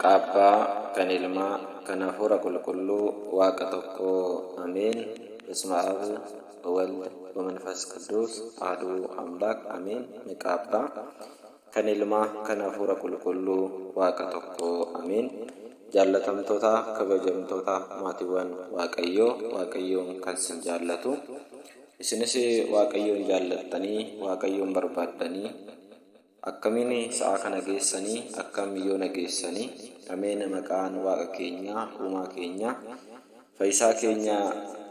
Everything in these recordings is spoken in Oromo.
Maqaa Abbaa, kan Ilmaa, kan Hafuura Qulqulluu, Waaqa tokkoo, Ameen. በስመ አብ ወወልድ ወመንፈስ ቅዱስ አሐዱ አምላክ አሜን። Maqaa Abbaa, kan Ilmaa, kan Hafuura Qulqulluu, Waaqa tokkoo, Ameen. Jaallatamtoota, kabajamtoota maatiiwwan Waaqayyoo, Waaqayyoon kan sin jaallatu, isinis Waaqayyoon jaallattanii, Waaqayyoon barbaaddanii, akkamiin sa'a kana geessanii, akkam yoona geessanii? Ameen. Maqaan Waaqa keenyaa, Uumaa keenya, Fayyisaa keenya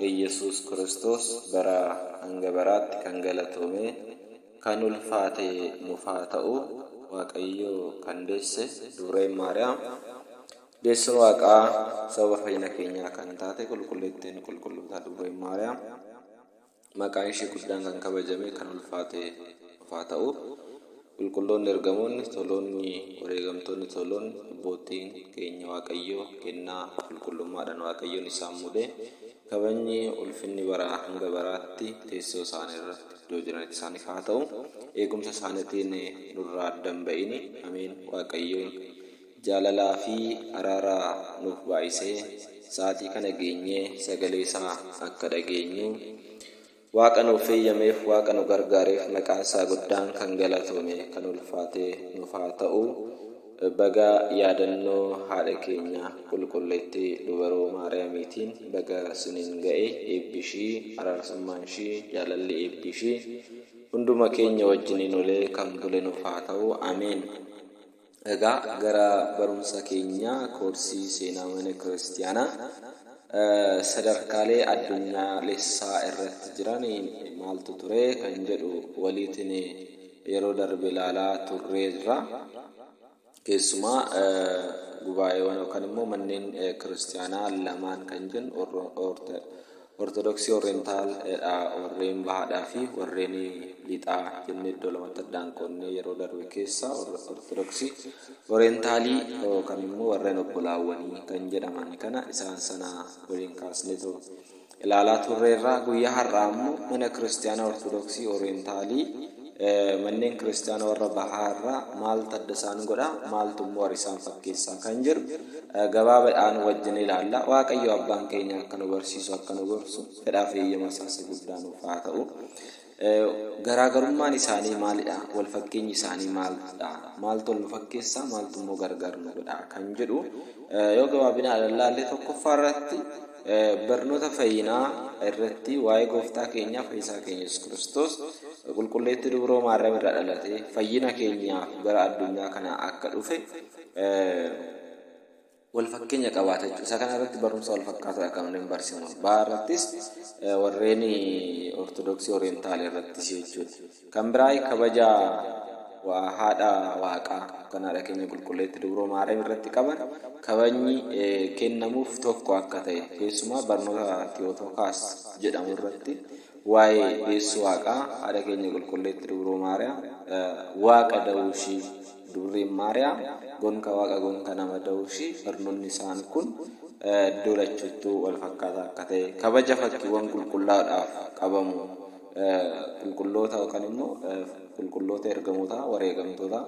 Iyyasuus Kiristoos bara hanga baraatti kan galatoome, kan ulfaate nuuf haa ta'u. Waaqayyo kan deesse Dubreen Maariyaam, deessuun Waaqaa, sababa fayyina keenyaa kan taate qulqulleettiin qulqulloota Dubreen Maariyaam, maqaan ishee guddaan kan kabajame, kan ulfaate nuuf haa ta'u. Qulqulloonni ergamoonni, toloonni, wareegamtoonni, toloonni abbootiin keenya, Waaqayyo kennaa qulqullummaadhaan Waaqayyoon isaan muude, kabajni ulfinni baraa hanga baraatti teessoo isaanii irratti iddoo jiranitti isaaniif haa ta'u. Eegumsa isaaniitiin nurraa adda hin ba'ini. Ameen. Waaqayyoon jaalalaa fi araara nuuf baay'isee sa'aatii kana geenyee sagalee isaa akka dhageenyu Waaqa nuuf eeyyameef, Waaqa nu gargaareef, maqaan isaa guddaan kan galatoome, kan ulfaate nuuf haa ta'u. Baga yaadannoo haadha keenya qulqulleettii Dubaroo Maariyaamiitiin baga siniin ga'e. Eebbi ishii, araarsummaan ishii, jaalalli eebbi ishii hunduma keenya wajjiniin olee kan bule nuuf haa ta'u. Ameen. Egaa gara barumsa keenya koorsii seenaa mana kiristiyaanaa sadarkaalee addunyaalessaa irratti jiran maaltu ture kan jedhu waliitiin yeroo darbe ilaalaa turreerra. Keessumaa gubaa'eewwan yookaan immoo manneen kiristiyaanaa lamaan kan jennu Ortodoksii Orientaal dha, warreen bahaadhaa fi warreen lixaa jennee iddoo lamatti addaan qoodnee yeroo darbe keessa Ortodoksii Orientaalii yookaan immoo warreen obbolaawwanii kan jedhaman kana isaan sana waliin kaasneetoo ilaalaa turreerra. Guyyaa har'aa immoo mana kiristiyaanaa Ortodoksii Orientaalii manneen kiristiyaana warra bahaa irraa maaltu adda isaan godha, maaltu immoo warra isaan fakkeessaa kan jedhu gabaabaadhaan wajjin ilaalla. Waaqayyo abbaan keenya akka nu barsiisu, akka nu gorsu fedhaaf eeyyama isaa isa guddaa nuuf haa ta'u. Garaagarummaan isaanii maalidha? Wal fakkeenyi isaanii maalidha? Maaltu wal nu fakkeessa? Maaltu immoo gargar nu godha? Kan jedhu yoo gabaabinaan ilaalle, tokkoffaa irratti barnoota fayyinaa irratti waa'ee gooftaa keenyaa, fayyisaa keenya Yesuus Kiristoos qulqulleettii Dubroo Maariyaam irraa dhalatee fayyina keenyaaf gara addunyaa kanaa akka dhufe wal fakkeenya qabaata jechuudha. Isa kana irratti barumsa wal fakkaataadha kan warreen barsiifaman. Bahaa irrattis, warreen Ortodoksii Orientaalii irrattis jechuudha. Kan biraa kabaja haadha Waaqaa kan haadha keenya qulqulleetti Dubroo Maariyaam irratti qaban, kabajni kennamuuf tokko akka ta'e, keessumaa barnoota Tiyootokaas jedhamu irratti waa'ee deessuu Waaqaa haadha keenya qulqulleetti Dubroo Maariyaam Waaqa da'uu ishii, Dubreen Maariyaam gonka Waaqa gonka nama da'uu ishii, barnoonni isaan kun iddoo lachuuttuu wal fakkaataa akka ta'e, kabaja fakkiiwwan qulqullaa'oodhaaf qabamu, qulqulloota yookaan immoo qulqulloota ergamootaa, wareegamtoota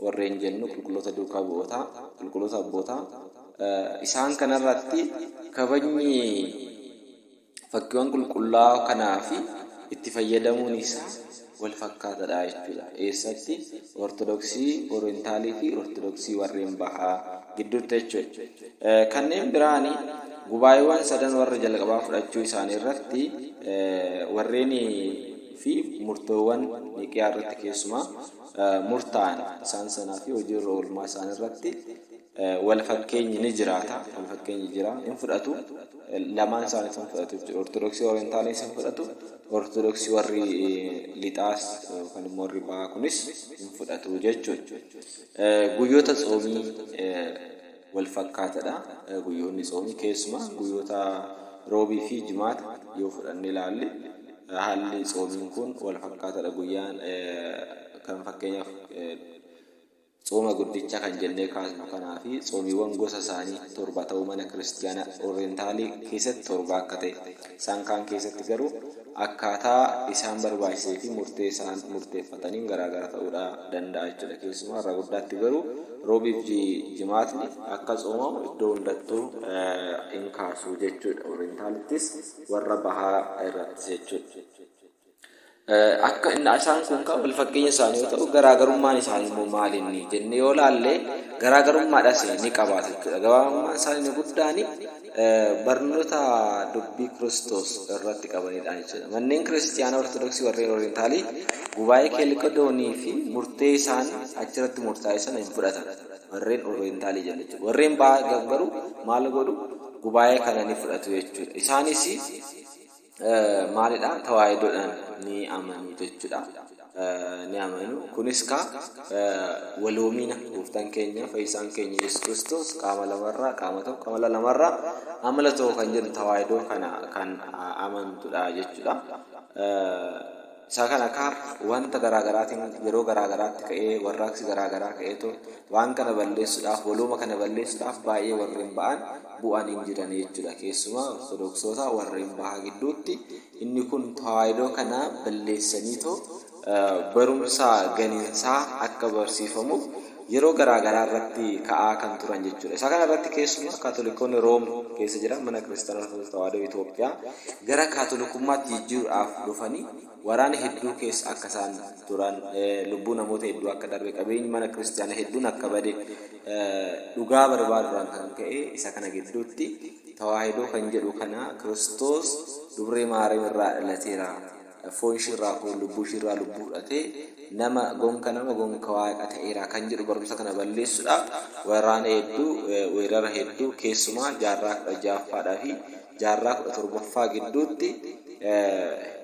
warreen jennu, qulqulloota duukaa bu'ootaa, qulqulloota abbootaa, isaan kanarratti kabajni fakkiiwwan qulqullaa'oo kanaa fi itti fayyadamuun isaa wal fakkaataadha jechuudha. Eessatti? Ortodoksii Orientaalii fi Ortodoksii warreen bahaa gidduutti jechuudha. Kanneen biraani gubaa'eewwan sadan warra jalqabaa fudhachuu isaanii irratti warreen fi murtoowwan Niqiyaa irratti keessumaa murtaa'an isaan sanaa fi hojii irra oolmaa isaanii irratti wal fakkeenyi ni jiraata. Wal fakkeenyi jira. Hin fudhatu. Lamaan isaaniis hin fudhatu jechuudha. Ortodoksii Orientaaliis hin fudhatu. Ortodoksii warri lixaas yookaan immoo warri bahaa kunis hin fudhatu jechuudha. Guyyoota tsoomii wal fakkaatadha. Guyyoonni tsoomii keessumaa guyyoota roobii fi jimaata yoo fudhanne ilaalle, haalli tsoomiin kun wal fakkaatadha. Guyyaan kan fakkeenyaaf Tsooma guddicha kan jennee kaasnu kanaa fi tsoomiiwwan gosa isaanii torba ta'uu mana kiristiyaana Ooriyentaalii keessatti torba akka ta'e, isaan kaan keessatti garuu akkaataa isaan barbaachisee fi murtee isaan murteeffataniin garaagara ta'uudha danda'a jechuudha. Keessumaa irra guddaatti garuu roobii fi jimaatni akka tsoomamu iddoo hundattuu hin kaasu jechuudha. Ooriyentaalittis warra bahaa irrattis jechuudha. Akka isaan kun kan wal fakkeenya isaanii yoo ta'u, garaagarummaan isaanii immoo maal inni jennee yoo laalle, garaagarummaadhas ni qabaatu jechuudha. Garaagarummaan isaanii inni guddaan barnoota dubbii Kiristoos irratti qabanidha jechuudha. Manneen kiristiyaana Ortodoksii warreen Orientaalii gubaa'ee Keelqedoonii fi murtee isaan achirratti murtaa'e sana hin fudhatan. Warreen Orientaalii jennu jechuudha. Warreen bahaa garuu maal godhu? Gubaa'ee kana ni fudhatu jechuudha. Isaanis maalidha? Tawaayidoodhaan ni amanu jechuudha. Ni amanu. Kunis kaa waloomina gooftaan keenya fayyisaan keenya Yesuus Kiristoos qaama lamarraa qaama tokko, amala lamarraa amala tokko kan jedhu tawaayidoo kana kan amantudha jechuudha. Isaa kana kaa wanta garaa garaatiin yeroo garaa garaatti ka'ee, warraaqsi garaa garaa ka'eetoo waan kana balleessuudhaaf, walooma kana balleessuudhaaf baay'ee warreen ba'an bu'an hin jiran jechuudha. Keessumaa Ortodoksoota warreen bahaa gidduutti inni kun tawaayidoo kana balleessaniitoo barumsa ganinsaa akka barsiifamuuf yeroo garaa garaa irratti ka'aa kan turan jechuudha. Isa kana irratti keessumaa Kaatolikoonni Room keessa jiran mana kiristaanaa Ortodoksii Tawaahidoo Itoophiyaa gara Kaatolikummaatti jijjiiruudhaaf dhufanii waraana hedduu keessa akka isaan turan, lubbuu namoota hedduu akka darbe, qabeenyi mana kiristaanaa hedduun akka bade, dhugaa barbaaduudhaan kan ka'e isa kana gidduutti tawaahidoo kan jedhu kana, Kiristoos dubree Maariyaam irraa dhalateera. Foon ishiirraa foon, lubbuu ishiirraa lubbuu fudhatee nama gonka nama gonka waaqa ta'eera kan jedhu barumsa kana balleessuudhaaf waraana hedduu, weerara hedduu, keessumaa jaarraa 16ffaadhaa fi jaarraa 17ffaa gidduutti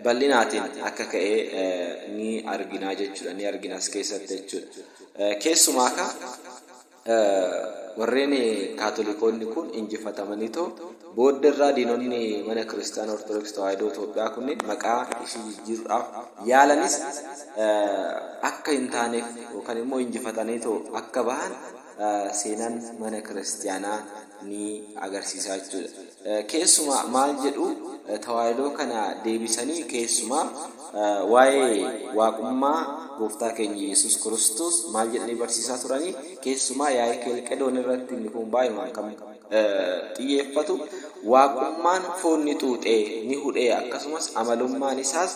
bal'inaatiin akka ka'e ni argina jechuudha. Ni argina as keessatti jechuudha. Keessumaa ka warreen kaatolikoonni kun injifatamaniitoo booda irraa diinonni mana kiristaana Ortodoksii Tawaahidoo Itoophiyaa kunneen maqaa ishii jijjiiruudhaaf yaalanis akka hin taaneef yookaan immoo injifataniitoo akka bahan seenaan mana kiristiyaanaa ni agarsiisa jechuudha. Keessumaa maal jedhu? Tawaahidoo kana deebisanii keessumaa waa'ee waaqummaa gooftaa keenya Yesuus Kiristoos maal jedhanii barsiisaa turanii? Keessumaa yaa'ii Keelqedoon irratti inni kun baay'umaan kan xiyyeeffatu, waaqummaan foon ni xuuxee, ni hudhee, akkasumas amalummaan isaas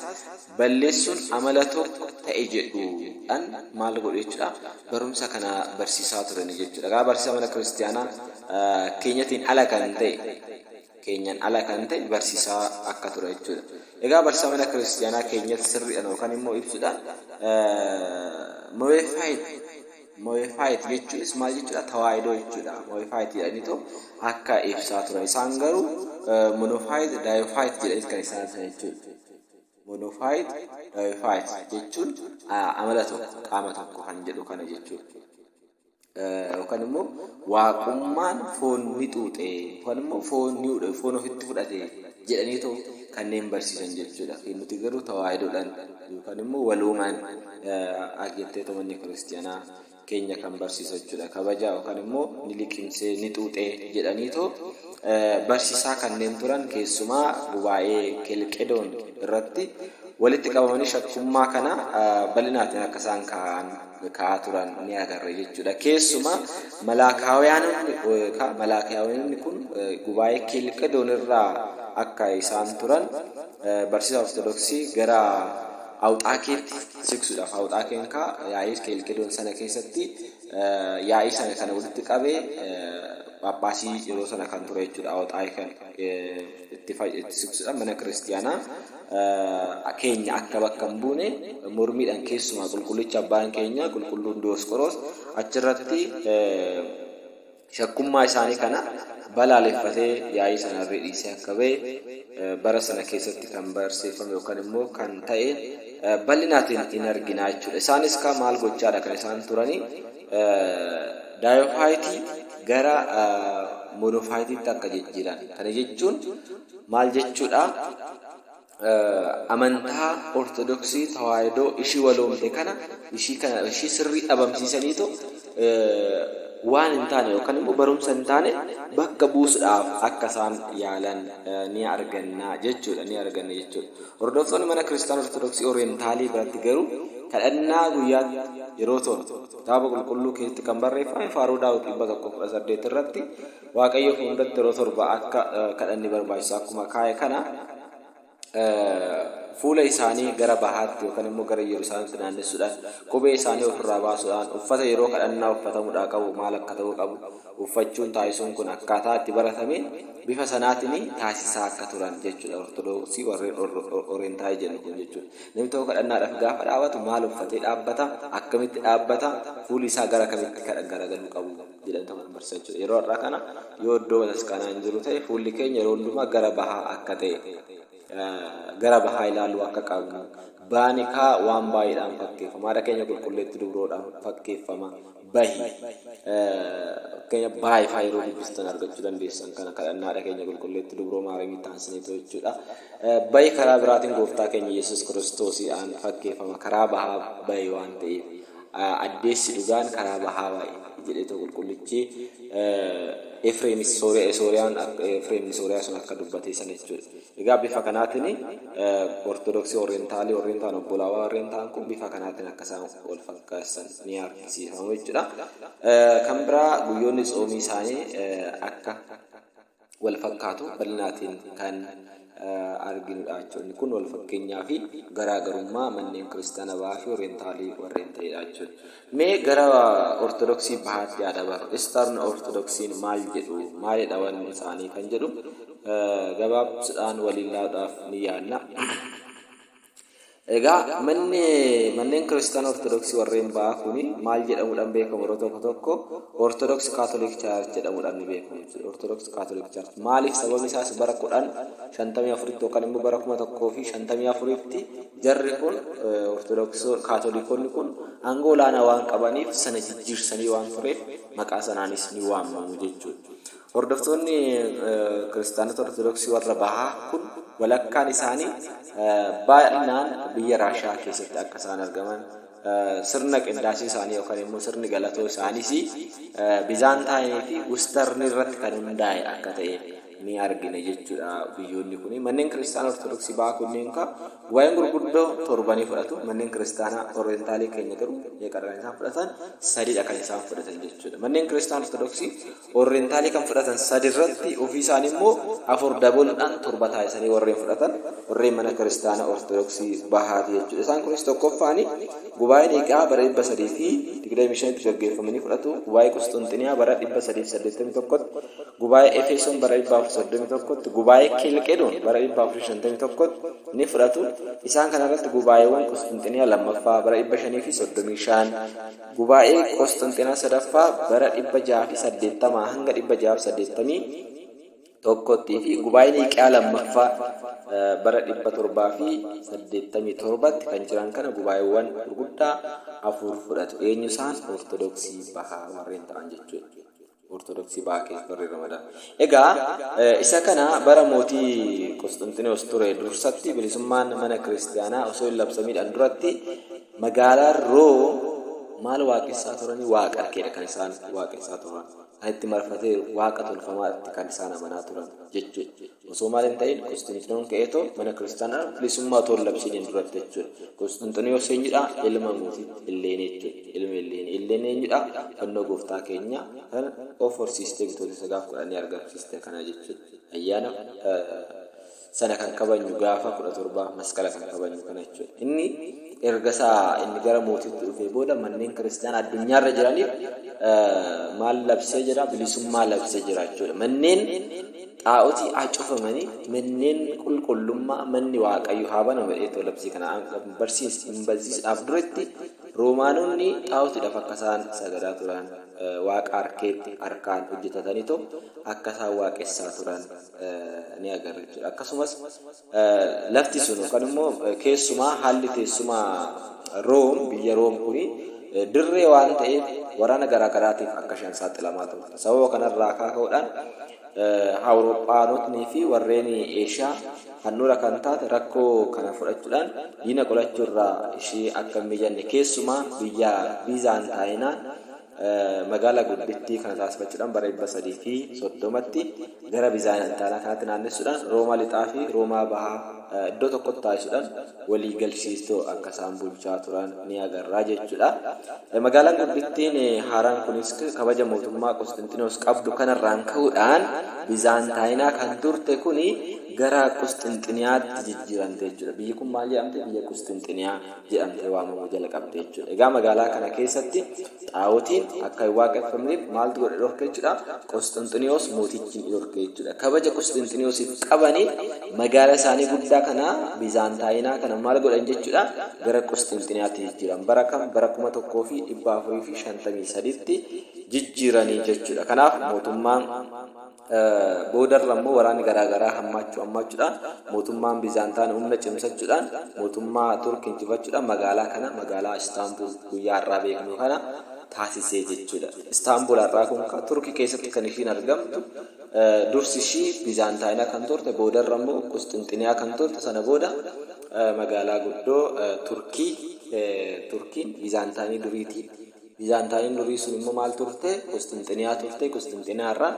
balleessuun amala tokko ta'e jedhuudhaan maal godhu jechuudha? Barumsa kana barsiisaa turani jechuudha. Egaa barsiisa mana kiristiyaanaa keenyatiin ala kan ta'e, keenyan ala kan ta'e barsiisaa akka ture jechuudha. Egaa barsiisa mana kiristiyaanaa keenyatti sirriidhaan yookaan immoo ibsuudhaan Mo'efaayit jechuunis maal jechuudha? Tawaahidoo jechuudha. Mo'efaayit jedhaniitu akka ibsaa turan. Isaan garuu monofaayit, daayofaayit jedhaniis kan isaan ibsan jechuudha. Monofaayit, daayofaayit jechuun amala tokko, qaama tokko kan jedhu kana jechuudha. Yookaan immoo waaqummaan foon ni xuuxe yookaan immoo foon ni hudhe, foon ofitti fudhate jedhaniitu kanneen barsiisan jechuudha. Nuti garuu tawaahidoodhaan yookaan immoo waloomaan ajjetteetu manni kiristiyaanaa keenya kan barsiisu jechuudha. Kabaja yookaan immoo ni liqimsee, ni xuuxee jedhaniitu barsiisaa kanneen turan, keessumaa gubaa'ee Kelqedoon irratti walitti qabamanii shakkummaa kana bal'inaatiin akka isaan ka'aa turan ni agarra jechuudha. Keessumaa Malaakaawiyaanonni kun gubaa'ee Kelqedoon irraa akka isaan turan barsiisa Ortodoksii gara Awuxaakeetti siqsuudhaaf, Awuxaakeen kaa yaa'ii Kelqedoon sana keessatti yaa'ii sana kana walitti qabee Phaaphaasii yeroo sana kan ture jechuudha. Awuxaakee kan itti siqsuudhaan mana kiristiyaanaa keenya akka bakka hin buune mormiidhaan, keessumaa qulqullicha abbaan keenya qulqulluun Diyoosqoroos achirratti shakkummaa isaanii kana balaaleffatee yaa'ii sanarree dhiisee akka ba'e bara sana keessatti kan barsiifame yookaan immoo kan ta'e bal'inaatiin in arginaa jechuudha. Isaanis kaa maal gochaadha kan isaan turanii? Daayofaayitii gara monofaayitiitti akka jijjiiran. Kana jechuun maal jechuudha? Amantaa Ortodoksii Tawaahidoo ishii waloomte kana, ishii kana, ishii sirrii dhabamsiisaniitu waan hin taane yookaan immoo barumsa hin taane bakka buusuudhaaf akka isaan yaalan ni arganna jechuudha ni arganna jechuudha. Hordoftoonni mana kiristaana Ortodoksii Orientaalii biratti garuu kadhannaa guyyaatti yeroo 7 kitaaba qulqulluu keessatti kan barreeffame Faaruu Daawit 118 irratti Waaqayyo fuulduratti yeroo 7 akka kadhanni barbaachisu akkuma kaa'e kana fuula isaanii gara bahaatti yookaan immoo gara Yerusaalemitti naannessuudhaan, kophee isaanii ofirraa baasuudhaan, uffata yeroo kadhannaa uffatamuudhaa qabu maal akka ta'uu qabu uffachuun taasisuun kun akkaataa itti baratameen bifa sanaatiin taasisaa akka turan jechuudha. Ortodoksii warreen Orientaayii jennu kun jechuudha. Namni tokko kadhannaadhaaf gaafa dhaabatu maal uffatee dhaabbata, akkamitti dhaabbata, fuulli isaa gara kamitti garagaluu qabu jedhanii tokko kan barsiisan jechuudha. Yeroo har'aa kana yoo iddoo bataskaanaa hin jiru ta'e fuulli keenya yeroo hundumaa gara bahaa akka ta'e gara bahaa ilaaluu akka qabnu baanikaa waan baay'eedhaan fakkeeffama. Haadha keenya qulqulleetti dubroodhaan fakkeeffama. Bahi fakkeenya baay'ifaa yeroo dubbistan argachuu dandeessan kana kadhannaa haadha keenya qulqulleetti dubroo Maariyaamii taasisaniitu jechuudha. Bahi karaa biraatiin gooftaa keenya Yesuus Kiristoosiidhaan fakkeeffama. Karaa bahaa bahi waan ta'eef addeessi dhugaan karaa bahaa bahe jedheetoo qulqullichi Efreemis Sooriyaan Efreemni Sooriyaa sun akka dubbatee sana jechuudha. Egaa bifa kanaatiin Ortodoksii Orientaalii warreen ta'an obbolaawaa warreen ta'an kun bifa kanaatiin akka isaan wal fakkaessan ni argisiifamu jechuudha. Kan biraa guyyoonni tsoomii isaanii akka wal fakkaatu bal'inaatiin kan arginudha jechuudha. Kun wal fakkeenyaa fi garaagarummaa manneen kiristaana bahaa fi orientaalii warreen ta'edha jechuudha. Mee gara Ortodoksii bahaatti haa dabarru. Eastern Orthodoxiin maal jedhu? Maalidha wanni isaanii kan jedhu gabaabsuudhaan waliin ilaaluudhaaf ni yaalla. Egaa manni manneen kiristaana Ortodoksii warreen bahaa kuni maal jedhamuudhaan beekamu yeroo tokko tokko Orthodox Catholic Church jedhamuudhaan ni beekamu jechuudha. Orthodox Catholic Church maaliif sababni isaas bara 1054tti yookaan immoo bara 1054tti Jarri kun Ortodoksoo Kaatolikonni kun aangoo olaanaa waan qabaniif sana jijjiirsanii waan tureef maqaa sanaanis ni waamamu jechuudha. Hordoftoonni kiristaanota Ortodoksii warra bahaa kun walakkaan isaanii baay'inaan biyya Raashiyaa keessatti akka isaan argaman sirna qindaasii isaanii yookaan immoo sirni galatoo isaaniis Bizaantaayinii fi Wustarni irratti kan hundaa'e akka ta'e ni argina jechuudha biyyoonni kun. Manneen kiristaana Ortodoksii bahaa kunneen ka gubaa'een gurguddoo torba ni fudhatu. Manneen kiristaanaa Orientaalii keenya garuu meeqadha kan isaan fudhatan? Sadidha kan isaan fudhatan jechuudha. Manneen kiristaana Ortodoksii Orientaalii kan fudhatan sadi irratti ofii isaanii immoo afur dabaluudhaan torba taasisanii warreen fudhatan warreen mana kiristaana Ortodoksii bahaati jechuudha. Isaan kunis tokkoffaani gubaa'ee Niiqaa bara 325tti gaggeeffamanii fudhatu. Gubaa'ee Qusxunxiniyaa bara 381tti, Gubaa'ee Efesoon bara 431tti, Gubaa'ee Keelqedoon bara 451tti ni fudhatu. Isaan kana irratti gubaa'eewwan Qusxunxiniyaa lammaffaa bara 535, Gubaa'ee Qosxunxinaa sadaffaa bara 680 hanga 681tti fi Gubaa'ee Niiqiyaa lammaffaa bara 787tti kan jiran kana gubaa'eewwan gurguddaa afur fudhatu. Eenyu isaan? Ortodoksii bahaa warreen ta'an jechuudha. Ortodoksii bahaa keessa warri ramadaman. Egaa isa kana bara mootii Qosxunxinoos ture dursatti bilisummaan mana kiristiyaanaa osoo hin labsamiidhaan duratti magaalaan Room maal waaqessaa turanii? Waaqa harkeedha kan isaan waaqessaa turan. Kan itti marfatee waaqa tolfamaatti kan isaan amanaa turan jechuudha. Osoo maal hin ta'in Qosxunxinoon ka'eetoo mana kiristaanaa bilisummaa otoo hin labsiiniin duratti jechuudha. Qosxunxiniyoos eenyudha? Ilma mootii Illeenii jechuudha. Ilma Illeenii. Illeen eenyudha? Fannoo gooftaa keenya kan of horsiistee bitootessa gaaf kudhanii argamsiiste kana jechuudha. Ayyaana sana kan kabajnu gaafa 17 masqala kan kabajnu kana jechuudha. Inni erga isaa inni gara mootiitti dhufee booda manneen kiristaanaa addunyaarra jiraniif maal labsee jira? Bilisummaa labsee jira jechuudha. Manneen xaa'otii haa cufamanii, manneen qulqullummaa manni Waaqayyo haa banamu jedhee labsii kana barsiis hin barsiisuudhaaf duratti Roomaanonni xaa'otiidhaaf akka isaan sagadaa turan, waaqa harkeetti harkaan hojjetataniitoo akka isaan waaqessaa turan ni agarra jechuudha. Akkasumas lafti sun yookaan immoo keessumaa haalli teessuma Room biyya Room kuni dirree waan ta'eef waraana garaa garaatiif akka isheen saaxilamaa turte. Sababa kanarraa ka'uudhaan Awuroophaanotnii fi warreen Eeshiyaa handhuura kan taate rakkoo kana fudhachuudhaan diina qolachuu irraa ishee akka hin mijanne keessumaa biyya Biizaantaayinaa magaalaa guddittii kana taasifachuudhaan bara 330tti gara Bizaantaanaa kanatti naannessuudhaan Roomaa lixaa fi Roomaa bahaa iddoo tokkotti taasisuudhaan walii galchiistoo akka isaan bulchaa turan ni agarraa jechuudha. Magaalaan guddittiin haaraan kunis kabaja mootummaa Qusxinxinoos qabdu kanarraan ka'uudhaan Bizaantaayinaa kan turte kuni gara Qusxinxiniyaatti jijjiiramte jechuudha. Biyyi kun maal jedhamte? Biyya Qusxinxiniyaa jedhamtee waamamuu jalqabde jechuudha. Egaa magaalaa kana keessatti xaa'otiin akka hin waaqeffamneef maaltu godhe dhorke jechuudha? Qusxinxiniyoos mootichi ni dhorke jechuudha. Kabaja Qusxinxiniyoosiif qabaniin magaalaa isaanii guddaa kana Bizaantaayinaa kana maal godhan jechuudha? Gara Qusxinxiniyaatti jijjiiran. Bara kam? Bara 1453tti jijjiiranii jechuudha. Kanaaf mootummaan Boodarra immoo waraanni garaa garaa hammaachuu hammaachuudhaan mootummaan Biizaantaan humna cimsachuudhaan mootummaa Turk injifachuudhaan magaalaa kana magaalaa Istaanbul guyyaa har'aa beeknu kana taasisee jechuudha. Istaanbul har'aa kun Turkii keessatti kan ishiin argamtu, dursi ishii Biizaantaayinaa kan turte, boodarra immoo Qusxinxiniyaa kan turte, sana booda magaalaa guddoo Turkii. Turkiin Biizaantaayinii duriitii. Biizaantaayin durii sun immoo maal turte? Qusxinxiniyaa turte. Qusxinxiniyaa irraa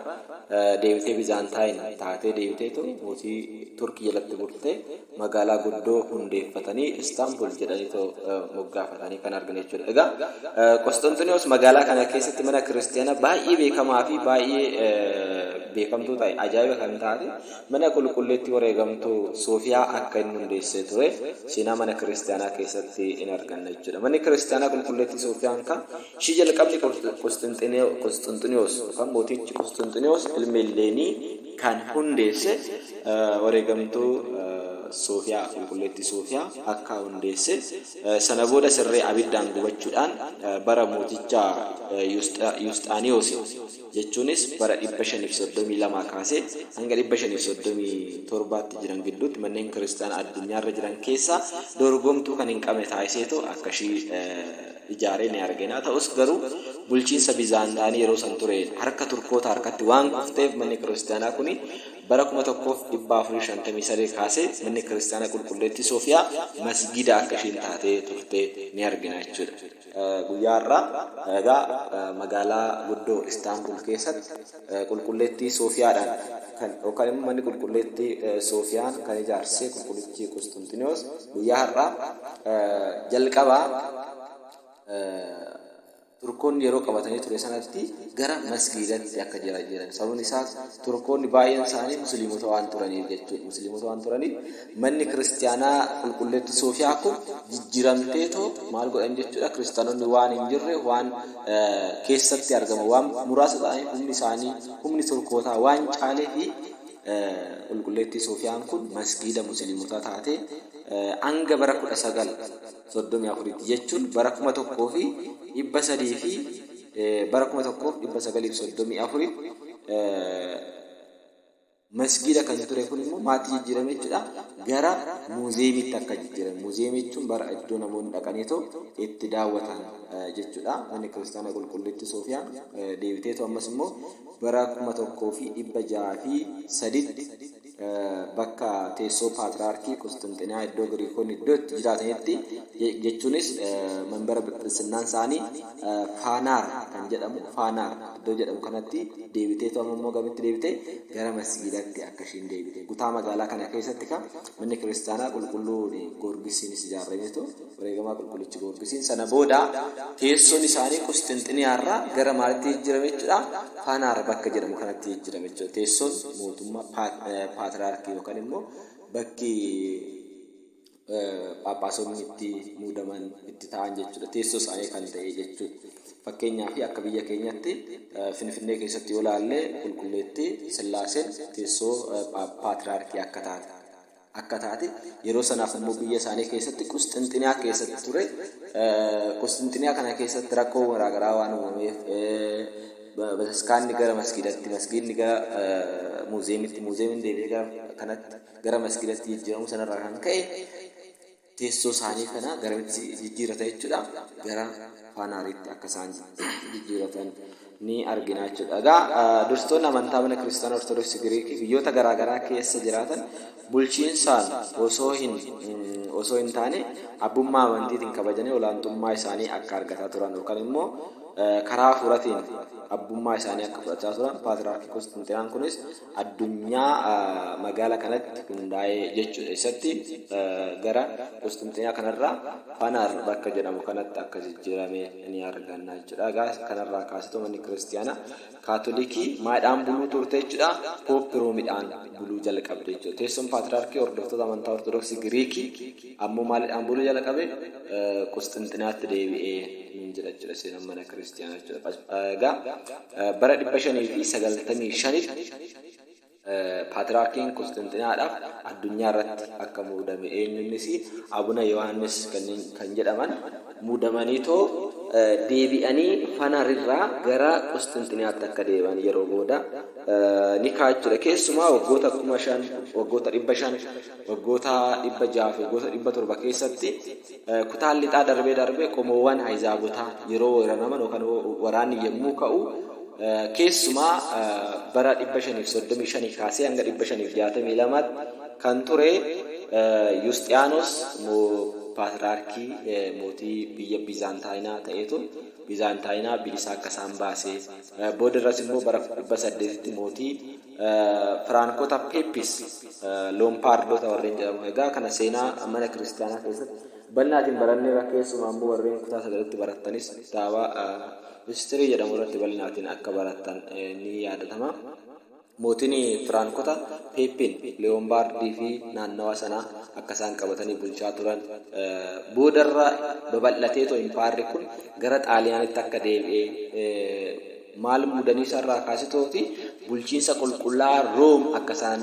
deebitee Biizaantaayin taatee deebiteetu mootii Turkii jalatti burtee magaalaa guddoo hundeeffatanii Istaanbul jedhaniitoo moggaafatanii kan arginu jechuudha. Egaa Qusxinxiniyoos magaalaa kana keessatti mana kiristiyaanaa baay'ee beekamaa fi baay'ee beekamtuu ta'e, ajaa'iba kan taate mana qulqulleettii wareegamtuu Soofiyaa akka inni hundeessee ture seenaa mana kiristiyaanaa keessatti in arganna jechuudha. Manni kiristiyaanaa qulqulleettii Soofiyaan kan ishii jalqabni Qusxinxiniyoos yookaan mootichi Qusxinxiniyoos ilmi Illeenii kan hundeesse wareegamtuu Soofiyaa, qulqulleettii Soofiyaa akka hundeesse, sana booda sirree abiddaan gubachuudhaan bara mooticha Yusxaaniyoos, jechuunis bara 532 kaasee hanga 537tti jiran gidduutti manneen kiristaanaa addunyaarra jiran keessaa dorgomtuu kan hin qabne taasiseetu akka ishii ijaaree ni argina. Ta'us garuu bulchiinsa Bizaantaanii yeroo san tureen harka Turkoota harkatti waan kufteef manni kiristaanaa kuni bara 1453 kaasee manni kiristaanaa qulqulleettii Soofiyaa masgiida akka ishiin taatee turte ni argina jechuudha. Guyyaa har'aa egaa magaalaa guddoo Istaanbul keessatti qulqulleettii Soofiyaadhaan kan yookaan immoo manni qulqulleettii Soofiyaan kan ijaarsise qulqullichi Qusxunxiniyoos guyyaa har'aa jalqabaa Turkoonni yeroo qabatanii ture sanatti gara masgiidatti akka jijjiiran. Sababni isaas Turkoonni baay'een isaanii musliimota waan turaniif jechuudha. Musliimota waan turaniif manni kiristiyaanaa qulqulleettii Soofiyaa kun jijjiiramteetoo maal godhan jechuudha? Kiristiyaanonni waan hin jirre, waan keessatti argama waan muraasa ta'aniif, humni isaanii humni Turkootaa waan caalee fi qulqulleettii Soofiyaan kun masgiida musliimotaa taatee hanga bara 1934tti, jechuun bara 1300 fi bara 1934 masgiida kan ture kun immoo maatti jijjiirame jechuudha? Gara muuzeemiitti akka jijjiirame. Muuzeemii jechuun bara iddoo namoonni dhaqaniitoo itti daawwatan jechuudha. Manni kiristaanaa qulqulleettii Soofiyaan deebiteetu ammas immoo bara 1603tti bakka teessoo paatraarkii Qusxinxiniyaa, iddoo Giriikonni iddoo itti jiraatanitti, jechuunis manbara phiphissinnaan isaanii Faanaar kan jedhamu, Faanaar iddoo jedhamu kanatti deebiteetu amma immoo gamitti deebite? Gara masgiidatti akka ishiin deebite. Kutaa magaalaa kana keessatti kan manni kiristaanaa qulqulluu Goorgisiinis ijaarameetu wareegamaa qulqullichi Goorgisiin sana booda teessoon isaanii Qusxinxiniyaarraa gara maalitti jijjiirame jechuudha? Faanaar bakka jedhamu kanatti jijjiirame jechuudha. Teessoon mootummaa paatraarkii yookaan immoo bakki phaaphaasonni itti muudaman itti ta'an jechuudha. Teessoo isaanii kan ta'e jechuudha. Fakkeenyaaf akka biyya keenyatti Finfinnee keessatti yoo ilaalle qulqulleettii Sillaaseen teessoo paatraarkii akka taate, yeroo sanaaf immoo biyya isaanii keessatti Qusxinxiniyaa keessatti ture. Qusxinxiniyaa kana keessatti rakkoo garaagaraa waan uumameef bataskaanni gara masgiidatti, masgiidni gara muuzeemitti, muuzeemiin deebi'ee gara kanatti, gara masgiidatti jijjiiramuu sanarraa kan ka'e teessoo isaanii kana garamitti jijjiirata jechuudha? Gara Faanaariitti akka isaan jijjiiratan ni argina jechuudha. Egaa dursitoonni amantaa mana kiristaanaa Ortodoksii Giriikii biyyoota garaagaraa keessa jiraatan bulchiinsaan osoo hin taane abbummaa amantiitiin kabajanii olaantummaa isaanii akka argataa turan yookaan immoo karaa hafuuratiin abbummaa isaanii akka fudhachaa turan Paatiraarkii Qusxinxinaan kunis addunyaa magaala kanatti hundaa'ee jechuudha. Isatti gara Qusxinxinaa kanarraa Fanaar bakka jedhamu kanatti akka jijjiirame ni arganna jechuudha. Egaa kanarraa kaasitoo manni kiristiyaanaa Kaatolikii maadhaan buluu turte jechuudha? Pooppi Roomidhaan buluu jalqabde jechuudha. Teessoon Paatiraarkii hordoftoota amantaa Ortodoksii Giriikii ammoo maalidhaan buluu jalqabe? Qusxinxinaatti deebi'ee nuun jedha jechuudha seenaan mana kiristiyaanaa jechuudha. Egaa bara 595tti Paatiraarkiin Qusxinxinaadhaaf addunyaa irratti akka muudame eenyunnis Abuna Yohaannis kan jedhaman muudamaniitoo deebi'anii Fanar irraa gara Qusxinxiniyaatti akka deebi'an yeroo booda ni ka'a jechuudha. Keessumaa waggoota 5,000, waggoota 500, waggoota 600 fi waggoota 700 keessatti kutaan lixaa darbee darbee qomoowwan Ahizaabotaa yeroo weeraraman yookaan waraanni yommuu ka'u Keessumaa bara 535 kaasee hanga 562tti kan ture Yusxiyaanos Paatraarkii mootii biyya Biizaantaayinaa ta'eetu Biizaantaayinaa bilisa akka isaan baase, booda irras immoo bara 800tti mootii Firaankota Peppis Loompaardota warreen jedhamu. Egaa kana seenaa mana kiristaanaa keessatti bal'inaatiin baranneerra, keessumaa immoo warreen kutaa sagalitti barattanis kitaaba History jedhamu irratti bal'inaatiin akka barattan ni yaadatama. Mootiin Firaankota Peeppiin Leewoombaardii fi naannawa sanaa akka isaan qabatanii bulchaa turan boodarra babal'ateetoo impaayerri kun gara Xaaliyaanitti akka deebi'e maal muudanii isarraa kaasitooti bulchiinsa qulqullaa'aa Room akka isaan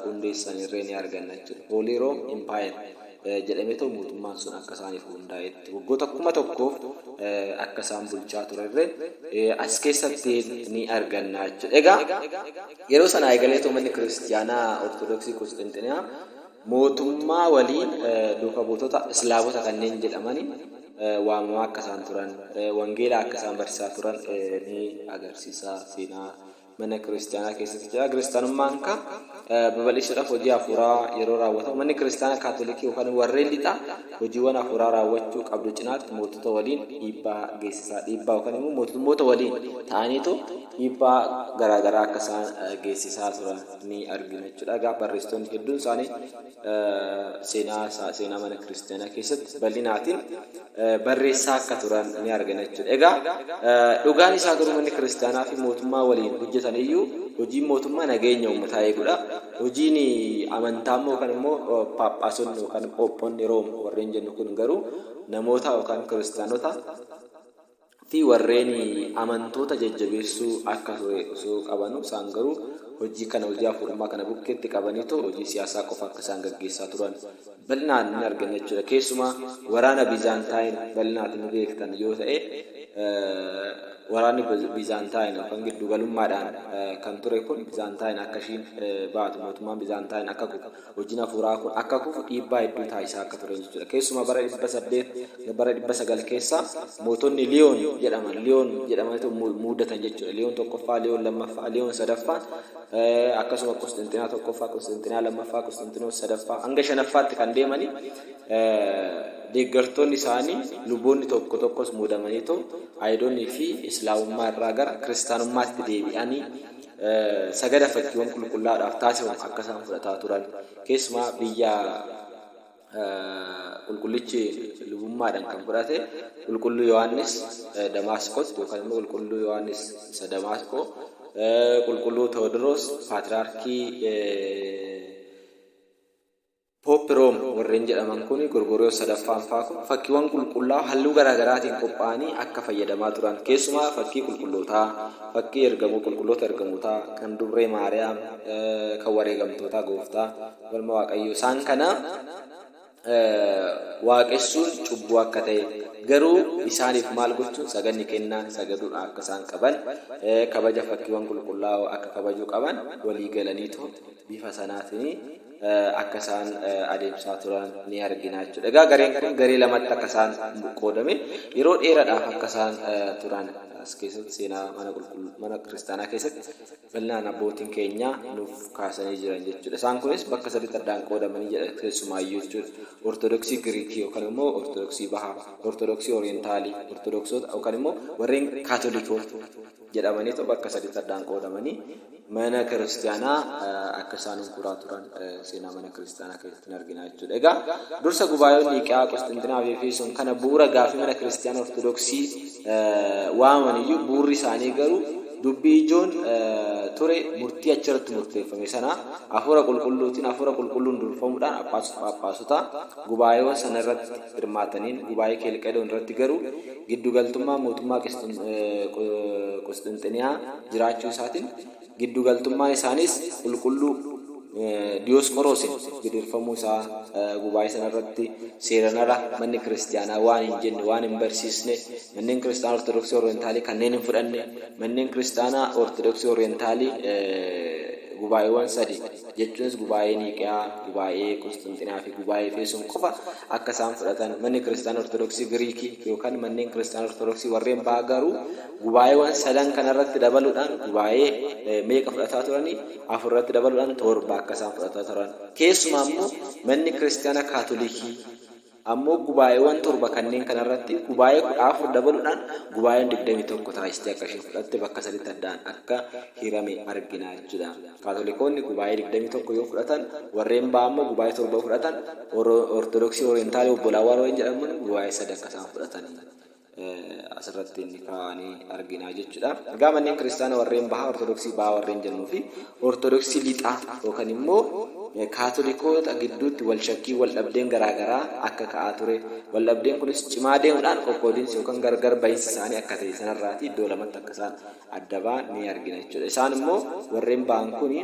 hundeessan irree ni arganna jechuudha. Holy Rome Empire jedhameetoo mootummaan sun akka isaaniif hundaa'etti waggoota 1000f akka isaan bulchaa turerre as keessatti ni arganna jechuudha. Egaa yeroo sanaa eegaleetoo manni kiristiyaanaa Ortodoksii Qusxinxiniyaa mootummaa waliin duuka buutota Islaavota kanneen jedhamani waamamaa akka isaan turan, wangeela akka isaan barsiisaa turan ni agarsiisa seenaa mana kiristaanaa keessatti jira. Kiristaanummaan ka babal'isuudhaaf hojii hafuuraa yeroo raawwatamu manni kiristaanaa kaatolikii yookaan warreen lixaa hojiiwwan hafuuraa raawwachuu qabdu cinaatti mootota waliin dhiibbaa geessisaa dhiibbaa yookaan immoo mootummoota waliin ta'aniitu dhiibbaa garaagaraa akka isaan geessisaa turan ni argina jechuudha. Egaa barreessitoonni hedduun isaanii seenaa seenaa mana kiristaanaa keessatti bal'inaatiin barreessaa akka turan ni argina jechuudha. Egaa dhugaan isaa garuu manni kiristaanaa fi mootummaa waliin hojjetan iyyuu hojiin mootummaa nageenya uummataa eeguudha. Hojiin amantaa immoo yookaan immoo paaphaasonni yookaan phoophonni Room warreen jennu kun garuu namoota yookaan kiristaanota fi warreen amantoota jajjabeessuu akka ture osoo qabanu isaan garuu hojii kana hojii hafuurummaa kana bukkeetti qabaniitoo hojii siyaasaa qofa akka isaan gaggeessaa turan bal'inaan ni arganna jechuudha. Keessumaa waraana Biizaantaayin bal'inaatti ni beektan yoo ta'e waraanni Biizaantaayin yookaan giddugalummaadhaan kan ture kun Biizaantaayin akka ishiin baatu mootummaan Biizaantaayin akka kufu hojiin hafuuraa kun akka kufu dhiibbaa hedduu taasisaa akka turan jechuudha. Keessumaa bara 800 bara 900 keessa mootonni Liyoon jedhaman Liyoon jedhamanitu muudatan jechuudha. Liyoon tokkoffaa, Liyoon lammaffaa, Liyoon sadaffaan akkasuma Qusxinxinaa tokkoffaa, Qusxinxinaa lammaffaa, Qusxinxinoos sadaffaa hanga shanaffaatti kan deemanii deeggartoonni isaanii luboonni tokko tokkos muudamaniitu Ayidonni fi Islaamummaa irraa gara Kiristaanummaatti deebi'anii sagada fakkiiwwan qulqullaa'aadhaaf taasifamu akka isaan fudhataa turan keessumaa biyya qulqullichi lubummaadhaan kan fudhate qulqulluu Yohaannis Damaasqootti yookaan immoo qulqulluu Yohaannis isa Damaasqoo qulqulluu Tewoodiroos paatriyaarkii Pope Rome warreen jedhaman kun Gorgoriyoos sadaffaan faa kun fakkiiwwan qulqullaa'oo halluu garaa garaatiin qophaa'anii akka fayyadamaa turan keessumaa fakkii qulqullootaa, fakkii ergamoo qulqulloota ergamootaa, kan dubree Maariyaam, kan wareegamtootaa gooftaa galma Waaqayyoo isaan kana waaqessuun cubbuu akka ta'e garuu isaaniif maal gochuun sagadni kennaan sagaduun akka isaan qaban kabaja fakkiiwwan qulqullaa'oo akka kabajuu qaban walii galaniitu bifa sanaatiin akka isaan adeemsaa turan ni argina jechuudha. Egaa gareen kun garee lamatti akka isaan qoodame yeroo dheeraadhaaf akka isaan turan As keessatti seenaa mana qulqulluu mana kiristaanaa keessatti bal'inaan abbootiin keenya nuuf kaasanii jiran jechuudha. Isaan kunis bakka sadiitti addaan qoodamanii jedha keessumaayyuu jechuudha. Ortodoksii Giriikii yookaan immoo Ortodoksii Bahaa, Ortodoksii Orientaalii, Ortodoksoota yookaan immoo warreen Kaatolikoota jedhamaniitu bakka sadiitti addaan qoodamanii mana kiristaanaa akka isaan hunkuraa turan seenaa mana kiristaanaa keessatti ni argina jechuudha. Egaa dursa gubaa'oon Niiqiyaa, Qosxinxinaa fi Efesoon kana bu'uura gaaffii mana kiristaanaa Ortodoksii waamaman iyyuu bu'uurri isaanii garuu dubbii ijoon ture murtii achirratti murteeffame sana hafuura qulqulluutiin hafuura qulqulluun durfamuudhaan phaaphaasota gubaa'eewwan sana irratti hirmaataniin gubaa'ee Keelqedoon irratti garuu giddugaltummaa mootummaa Qusxinxiniyaa jiraachuu isaatiin giddugaltummaan isaaniis qulqulluu Diyoosqoroosin gidirfamuu isaa gubaa'ee sana irratti seeran ala manni kiristiyaanaa waan hin jenne, waan hin barsiisne, manneen kiristaanaa Ortodoksii Orientaalii kanneen hin fudhanne, manneen kiristaanaa Ortodoksii Orientaalii gubaa'eewwan sadi jechuunis gubaa'ee Niiqiyaa, gubaa'ee Qusxinxinaa fi gubaa'ee Efesoon qofa akka isaan fudhatan, manni kiristaana Ortodoksii Giriikii yookaan manneen kiristaana Ortodoksii warreen bahaa garuu gubaa'eewwan sadan kanarratti dabaluudhaan gubaa'ee meeqa fudhataa turanii? Afur irratti dabaluudhaan torba akka isaan fudhataa turan. Keessumaa immoo manni kiristaana Kaatolikii ammoo gubaa'eewwan torba kanneen kanarratti gubaa'ee 14 dabaluudhaan gubaa'een 21 taasistee akka isheen fudhatte bakka saditti addaan akka hirame argina jechuudha. Kaatolikoonni gubaa'ee 21 yoo fudhatan, warreen bahaa immoo gubaa'ee torba yoo fudhatan, Ortodoksii Orientaalii obbolaawwan warreen jedhaman gubaa'ee sadi akka isaan fudhatanii asirratti inni kaa'anii argina jechuudha. Egaa manneen kiristaana warreen bahaa Ortodoksii bahaa warreen jennuu fi Ortodoksii lixaa yookaan immoo Kaatolikoota gidduutti wal shakkii wal dhabdeen garaagaraa akka ka'aa ture. Wal dhabdeen kunis cimaa deemuudhaan qoqqoodinsi yookaan gargar bahinsi isaanii akka ta'e sanarraati iddoo lamatti akka isaan adda ba'an ni argina jechuudha. Isaan immoo warreen ba'an kuni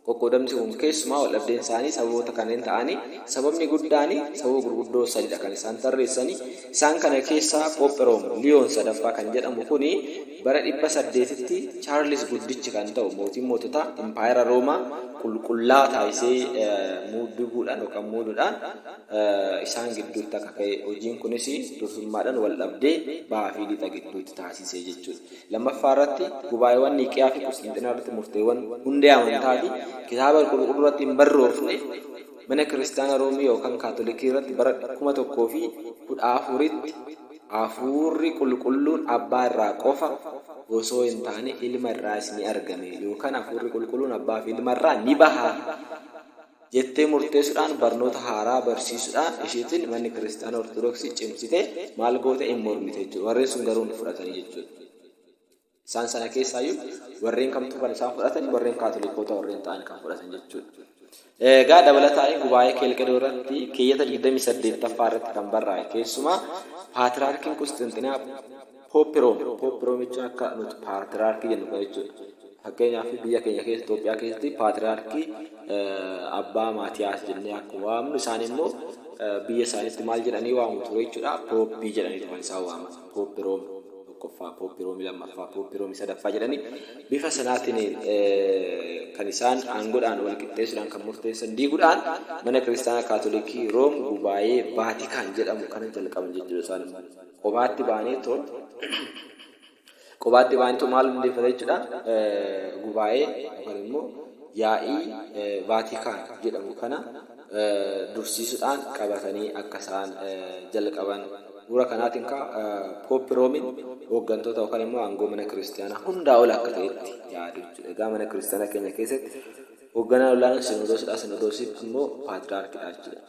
Qoqqoodamsi kun keessumaa waldhabdeen isaanii sababoota kanneen ta'anii sababni guddaan sababa gurguddoo sadidha kan isaan tarreessani. Isaan kana keessaa Pope Rome Liyoon sadaffaa kan jedhamu kuni bara 800tti Chaarlis guddichi kan ta'u mootiin moototaa impaayera Roomaa qulqullaa taasisee dibuudhaan yookaan muuduudhaan isaan gidduutti akka ka'e hojiin kunis dursummaadhaan waldhabdee bahaa fi lixa gidduutti taasise jechuudha. Lammaffaa irratti, gubaa'eewwan Niiqiyaa fi Qusxinxinaa irratti murteewwan hundee amantaa fi Kitaaba Qulqulluu irratti hin barroofne Mana Kiristaana Roomii yookaan Kaatolikii irratti bara 1014tti Hafuurri Qulqulluun Abbaa irraa qofa osoo hin taane Ilma irraas ni argame yookaan Hafuurri Qulqulluun Abbaa fi Ilma irraa ni baha jettee murteessuudhaan barnoota haaraa barsiisuudhaan ishiitiin manni kiristaana Ortodoksii cimsitee maal goote in mormite jechuudha. Warreen sun garuu hin fudhatanii jechuudha. Isaan sana keessaayyuu warreen kamtu kan isaan fudhatan warreen kaatolikoota warreen ta'an kan fudhatan jechuudha. Egaa dabalataan gubaa'ee Keelqedoo irratti keeyyata 28ffaa irratti kan barraa'e keessumaa paatiraarkiin Qusxinxinaa Pooppi Room, Pooppi Room jechuun akka nuti paatiraarkii jennu kana jechuudha. Fakkeenyaaf biyya keenya keessa Itoophiyaa keessatti paatiraarkii Abbaa Maatiyaas jennee akkuma waamnu isaan immoo biyya isaaniitti maal jedhanii waamu ture jechuudha. Pooppii jedhaniitu kan isaan waaman. Pooppi Room tokkoffaa, Pooppi Roomii lammaffaa, Pooppi Roomii sadaffaa jedhanii bifa sanaatiin kan isaan aangoodhaan wal qixxeessuudhaan kan murteessan diiguudhaan mana kiristaanaa Kaatolikii Room gubaa'ee Vaatikaan jedhamu kana jalqaban jechuudha isaan immoo. Qobaatti ba'anii too qobaatti ba'aniitu maal hundeeffata jechuudha gubaa'ee yookaan immoo yaa'ii Vaatikaan jedhamu kana dursiisuudhaan qabatanii akka isaan jalqaban. Bu'uura kanaatiin kaa Pooppi Roomiin hooggantoota yookaan immoo aangoo mana kiristaanaa hundaa ol akka ta'etti yaadu jechuudha. Egaa mana kiristaanaa keenya keessatti hoogganaan olaanaan sinodoosidha. Sinodoosiin immoo paatiraarkidha jechuudha.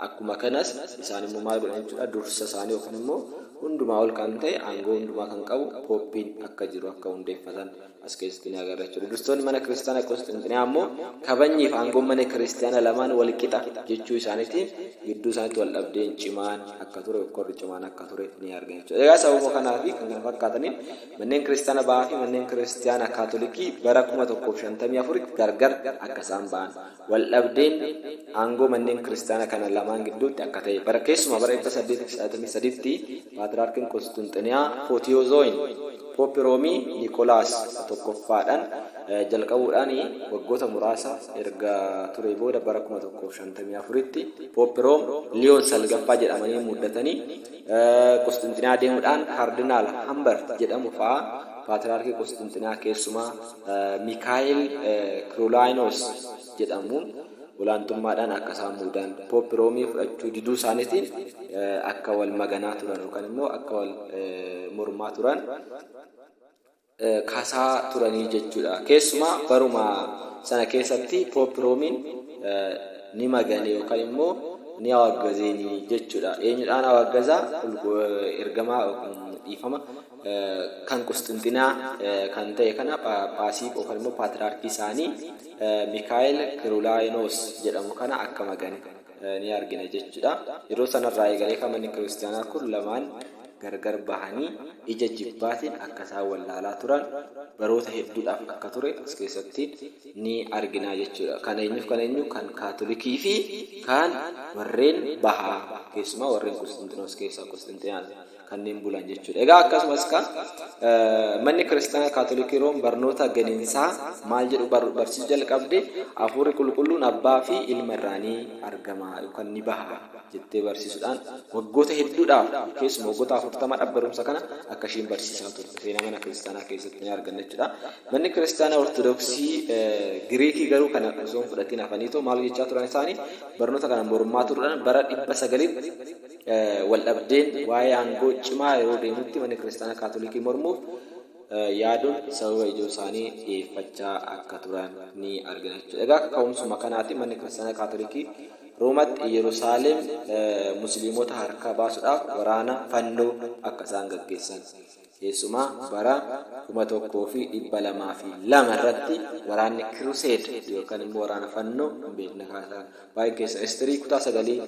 Akkuma kanas isaan immoo maal godhan jechuudha dursa isaanii yookaan immoo hundumaa ol kan ta'e aangoo hundumaa kan qabu pooppiin akka jiru akka hundeeffatan as keessatti ni agarra jechuudha. Dursoonni mana kiristaana Qosxinxiniyaa ammoo kabajnii fi aangoon mana kiristaana lamaan wal qixa jechuu isaaniitiin gidduu isaaniitti wal dhabdeen cimaan akka ture hokkorri cimaan akka ture ni argina jechuudha. Egaa sababa kanaa fi kan kana fakkaataniin manneen kiristaana bahaa fi manneen kiristaana kaatolikii bara 1054 gargar akka isaan ba'an Waldhabdeen aangoo manneen kiristaana kana lamaan gidduutti akka ta'e bara keessumaa bara 863tti Paatraarkiin Qusxunxiniyaa Footiyoozoyin Pooppi Roomii Nikolaas tokkoffaadhaan jalqabuudhaan waggoota muraasa erga ture booda bara 1054tti Pooppi Room Liyoon salgaffaa jedhamanii muddatanii Qusxinxiniyaa deemuudhaan Kaardinaal Hambert jedhamu fa'aa Paatiraarkii Qusxinxiniyaa keessumaa Mikaa'el Kirulaayinos jedhamuun olaantummaadhaan akka isaan muudan Pooppi Roomii fudhachuu diduu isaaniitiin akka wal maganaa turan yookaan immoo akka wal mormaa turan kaasaa turanii jechuudha. Keessumaa baruma sana keessatti Pooppi Roomiin ni magane yookaan immoo ni awaggazeeni jechuudha. Eenyudhaan awaggazaa? Ergamaa dhiifama kan Qusxinxinaa kan ta'e kana Phaaphaasii yookaan immoo Paatiraarkii isaanii Mikaa'el Kirulaayinoos jedhamu kana akka magane ni argina jechuudha. Yeroo sanarraa eegalee kan manni kiristaanaa kun lamaan gargar bahanii ija jibbaatiin akka isaan wallaalaa turan baroota hedduudhaaf akka ture as keessatti ni argina jechuudha. Kan eenyuuf kan eenyu? Kan Kaatolikii fi kan warreen bahaa, keessumaa warreen Qusxinxinoos keessaa Qusxinxinaa kanneen bulan jechuudha. Egaa akkasumas kan manni kiristaanaa Kaatolikii Room barnoota ganinsaa maal jedhu barsiisuu jalqabde? Hafuurri qulqulluun abbaa fi ilma irraa ni argama yookaan ni baha jettee barsiisuudhaan waggoota hedduudhaaf, keessumaa waggoota 40dhaaf barumsa kana akka isheen barsiisaa turte seenaa mana kiristaanaa keessatti ni arganna jechuudha. Manni kiristaanaa Ortodoksii Giriikii garuu kana osoo hin fudhatiin hafaniitoo maal jechaa turan? Isaanii barnoota kana mormaa turuudhaan bara 900tti wal dhabdeen waa'ee aangoo cimaa yeroo deemutti manni kiristaanaa Kaatolikii mormuuf yaaduun sababa ijoo isaanii dhiyeeffachaa akka turan ni argina jechuudha. Egaa ka'umsuma kanaatiin manni kiristaanaa Kaatolikii Roomatti Yerusaalem Musliimota harkaa baasuudhaaf waraana fannoo akka isaan gaggeessan, keessumaa bara 1202 irratti waraanni Crusade yookaan immoo waraana fannoo hin beekna kaasaa. Baay'een keessan history kutaa sagalii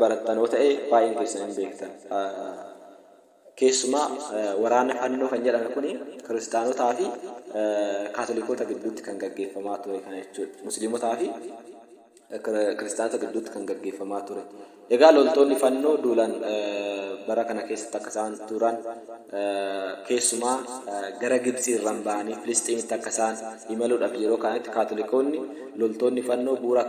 barattanoo ta'e baay'een keessan hin beektan. Keessumaa waraana fannoo kan jedhame kun kiristaanotaa fi kaatolikoota gidduutti kan gaggeeffamaa ture kana jechuudha. Musliimotaa fi kiristaanota gidduutti kan gaggeeffamaa ture. Egaa loltoonni fannoo duulan bara kana keessatti akka isaan turan, keessumaa gara Gibxii irraan ba'anii Filisxiinitti akka isaan imaluudhaaf yeroo kanatti kaatolikoonni loltoonni fannoo bu'uura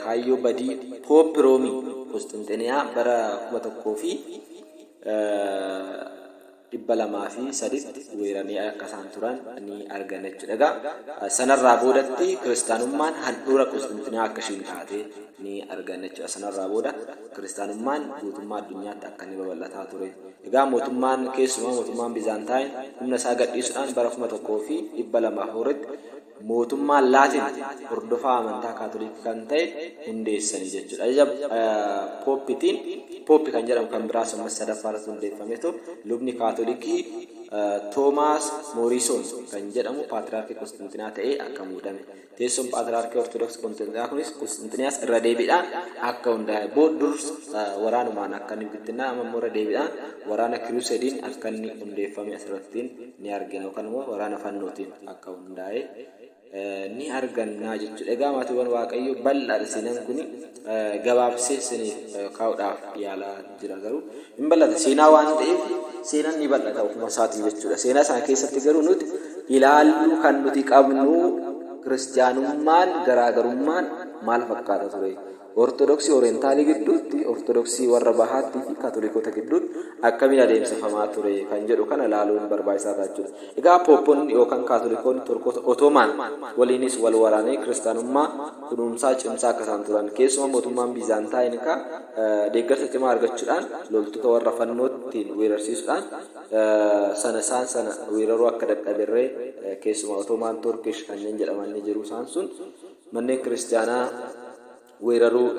kaayyoo badii Pooppi Roomii Qusxinxiniyaa bara 1203tti weeranii akka isaan turan ni arganna jechuudha. Egaa sanarraa boodatti kiristaanummaan handhuura Qusxinxiniyaa akka ishiin taate ni arganna jechuudha. Sanarraa booda kiristaanummaan guutummaa addunyaatti akka inni babal'ataa ture. Egaa mootummaan, keessumaa mootummaan Bizaantaayin humna isaa gadhiisuudhaan bara 1204tti mootummaan Laatin hordofaa amantaa Kaatolikii kan ta'e hundeessanii jechuudha. Ajaja Pooppitiin Pooppi kan jedhamu kan biraas ammas sadaffaa irratti hundeeffametu lubni Kaatolikii Toomaas Moorisoon kan jedhamu Paatiraarkii Qusxinxinaa ta'ee akka muudame. Teessoon Paatiraarkii Ortodoksii Qusxinxinaa kunis Qusxinxiniyaas irra deebiidhaan akka hundaa'e. Dur waraanumaan akka inni bittinnaa, amma immoo irra deebiidhaan waraana Kiruusediin akka inni hundeeffame asirratti ni argina yookaan immoo waraana fannootiin akka hundaa'e ni argannaa jechuudha. Egaa maatiiwwan Waaqayyoo, bal'aadha seenaan kun, gabaabsee isiniif kaa'uudhaaf yaalaa jira, garuu hin bal'ata. Seenaa waan ta'eef seenaan ni bal'ata ofuma isaatii jechuudha. Seenaa sana keessatti garuu nuti ilaalluu kan nuti qabnu kiristiyaanummaan garaagarummaan maal fakkaata ture? Ortodoksii Oreentaalii gidduutti, Ortodoksii warra bahaattii fi Kaatolikoota gidduutti akkamiin adeemsifamaa ture kan jedhu kana ilaaluun barbaachisaa ta'a jechuudha. Egaa Poopponni yookaan Kaatolikoonni Turkoota Otoomaan waliinis wal waraananii kiristaanummaa kunuunsaa cimsaa akka isaan turan, keessumaa mootummaan Biizaantaayin kaa deeggarsa cimaa argachuudhaan loltoota warra fannoottiin weerarsiisuudhaan sana isaan sana weeraruu akka dadhaberree, keessumaa Otoomaan Turkish kanneen jedhaman ni jiru, isaan sun manneen kiristaanaa weeraruu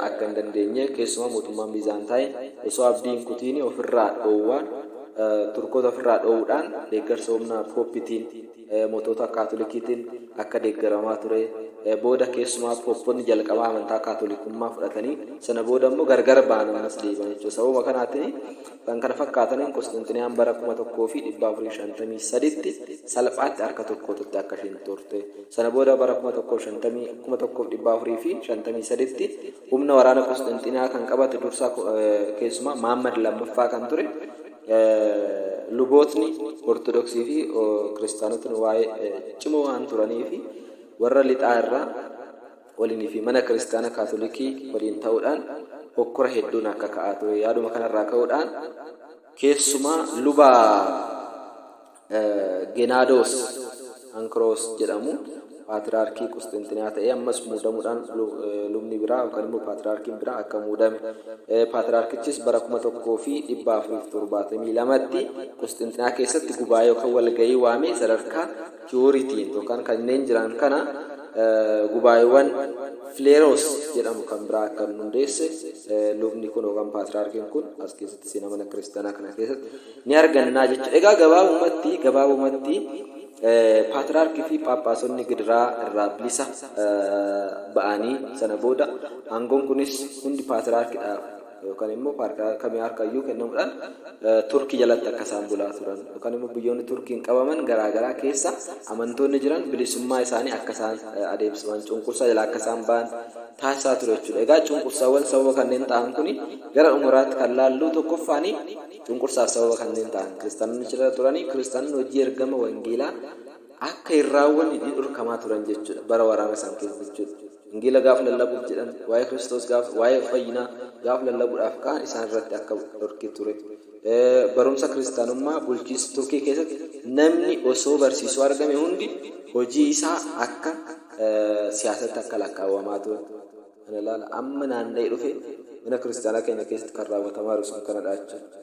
akka hin dandeenye, keessumaa mootummaan Biizaantaayin osoo abdii hin kutiini ofirraa dhoowwaan Turkoota ofirraa dhoowwuudhaan deeggarsa humna Pooppitiin, mootota Kaatolikiitiin akka deeggaramaa ture, booda keessumaa Poopponni jalqabaa amantaa Kaatolikummaa fudhatanii sana booda immoo gargar ba'an, ammas deebi'an jechuudha. Sababuma kanaatiin kan kana fakkaataniin Qusxinxiniyaan bara 1453tti salphaatti harka Turkootaatti akka isheen turte. Sana booda bara 1453tti humna waraana Qusxinxiniyaa kan qabate dursaa keessumaa Maammad lammaffaa kan ture Lubootni Ortodoksii fi Kiristaanotni waa'ee cimoo waan turanii fi warra lixaa irraa waliinii fi mana kiristaana Kaatolikii waliin ta'uudhaan hokkora hedduun akka ka'aa ture. Yaaduma kanarraa ka'uudhaan keessumaa luba Genaadoos Ankroos jedhamu paatiraarkii Qusxinxiniyaa ta'ee ammas muudamuudhaan lubni biraa yookaan immoo paatiraarkiin biraa akka muudame. Paatiraarkichis bara 1472tti Qusxinxiniyaa keessatti gubaa'ee yookaan walgahii waamee sadarkaa tiyooriitiin yookaan kanneen jiran kana gubaa'eewwan Fileeroos jedhamu kan biraa akka hundeesse lubni kun yookaan paatiraarkiin kun as keessatti seenaa mana kiristaanaa kana keessatti ni argannaa jechuudha. Egaa gabaabumatti paatiraarkii fi phaaphaasonni gidiraa irraa bilisa ba'anii sana booda aangoon kunis hundi paatiraarkiidhaaf yookaan immoo kamii harkayyuu kennamuudhaan Turkii jalatti akka isaan bulaa turan yookaan immoo biyyoonni Turkiin qabaman garaagaraa keessa amantoonni jiran bilisummaa isaanii akka isaan adeemsifaman, cunqursaa jala akka isaan ba'an taasisaa ture jechuudha. Egaa cunqursaawwan sababa kanneen ta'an kuni gara xumuraatti kan laallu tokkoffaani cunqursaaf sababa kanneen ta'an kiristaanonni jala turanii kiristaanonni hojii ergama wangeelaa akka hin raawwanne ni dhorkamaa turan jechuudha bara waraana isaan keessa jechuudha. Wangeela gaafa lallabuuf jedhan, waa'ee Kiristoos gaafa, waa'ee fayyinaa gaafa lallabuudhaaf ka'an isaan irratti akka dhorki ture. Barumsa kiristaanummaa bulchiinsa Turkii keessatti namni osoo barsiisuu argame hundi hojii isaa akka siyaasatti akka lakkaawwamaa ture. Kana ilaala amma naanna'ee dhufe mana kiristaanaa keenya keessatti kan raawwatamaa jiru sun kanadha jechuudha.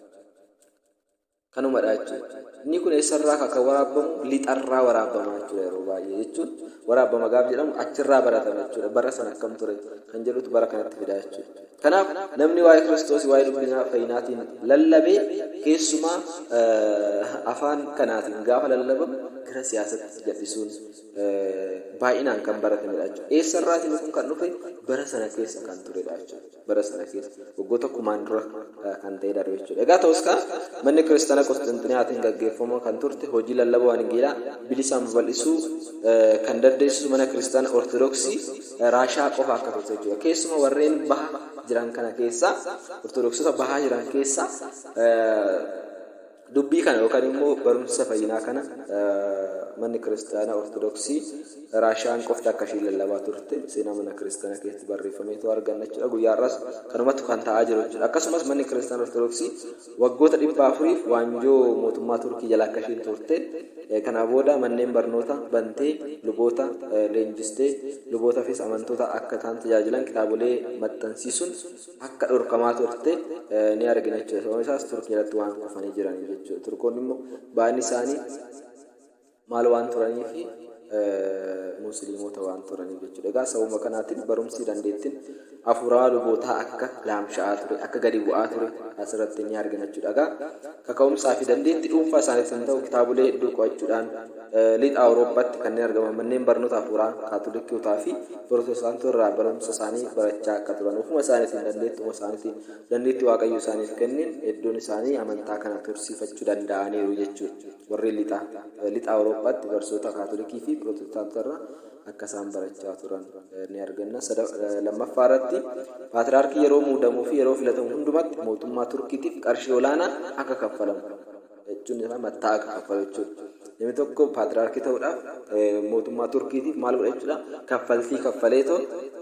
Kanumadha jechuudha. Inni kun eessarraa kan waraabbamu? Lixarraa waraabbama jechuudha yeroo baay'ee jechuun waraabbama gaaf jedhamu achirraa baratama jechuudha. Bara sana akkam ture kan jedhutu bara kanatti fida jechuudha. Kanaaf namni waa'ee Kiristoos, waa'ee dubbinaa fayyinaatiin lallabee keessumaa afaan kanaatiin gaafa lallabamu gara siyaasatti jal'isuun baay'inaan kan baratamedha jechuudha. Eessarraati inni kun kan dhufe? Bara sana keessa kan turedha jechuudha. Bara sana keessa waggoota kumaan dura kan ta'e darbe jechuudha. Egaa ta'us kaa manni kiristaana Qosxinxiniyaatiin gaggeeffamaa kan turte hojii lallaba wangeelaa bilisaan babal'isuu kan dandeessisu mana kiristaana Ortodoksii Raashaa qofa akka turte jechuudha. Keessuma warreen baha jiran kana keessaa, Ortodoksota bahaa jiran keessaa, dubbii kana yookaan immoo barumsa fayyinaa kana manni kiristaanaa Ortodoksii Raashiyaan qofti akka ishiin lallabaa turte seenaa mana kiristaanaa keessatti barreeffameetu arganna jechuudha. Guyyaa har'aas kanumatu kan ta'aa jiru jechuudha. Akkasumas manni kiristaanaa Ortodoksii waggoota 400f waanjoo mootummaa Turkii jala akka ishiin turte, kanaa booda manneen barnoota bantee luboota leenjistee lubootaafis amantoota akka isaan tajaajilan kitaabolee maxxansiisuun akka dhorkamaa turte ni argina jechuudha. Sababni isaas Turkii jalatti waan kufanii jiraniif jechuudha. Turkoonni immoo baay'inni isaanii maal waan turaniif? Musliimota waan turaniif jechuudha. Egaa sababuma kanaatiin barumsi dandeettiin afuuraa lubootaa akka laamsha'aa ture, akka gadi bu'aa ture asirratti ni argina jechuudha. Egaa kaka'umsaa fi dandeettii dhuunfaa isaaniitiin ta'u kitaabolee hedduu qo'achuudhaan Lixa Awurooppaatti kanneen argaman manneen barnoota hafuuraa Kaatolikootaa fi Pirootestaantota irraa barumsa isaanii barachaa akka turan, ofuma isaaniitiin dandeettuma isaaniitiin, dandeettii Waaqayyo isaaniif kenneen hedduun isaanii amantaa kana tursiifachuu danda'aniiru jechuudha. Warreen Lixa Lixa Awurooppaatti barsoota Kaatolikii fi Pirootestaantota irraa akka isaan barachaa turan ni arganna. Lammaffaa irratti paatriyaarkii yeroo muudamuu fi yeroo filatamu hundumatti mootummaa Turkiitiif qarshii olaanaa akka kaffalamu jechuun isaa matta'aa akka kaffalu jechuudha. Namni tokko paatriyaarkii ta'uudhaaf mootummaa Turkiitiif maal godha jechuudha? Kaffaltii kaffaleetoo